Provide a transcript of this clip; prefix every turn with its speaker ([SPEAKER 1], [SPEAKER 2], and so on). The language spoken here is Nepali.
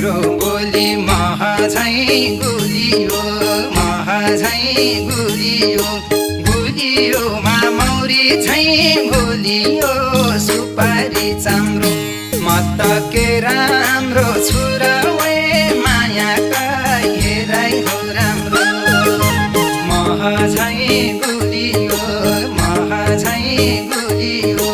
[SPEAKER 1] राम्रो बोली मह झैँ गुलियो मह झैँ गुलियो गुलियोमा मौरी झैँ भुलियो सुपारी चाम्रो म त के राम्रो छु र मायाका हेराइ हो राम्रो मह झैँ गुलियो मह झैँ गुलियो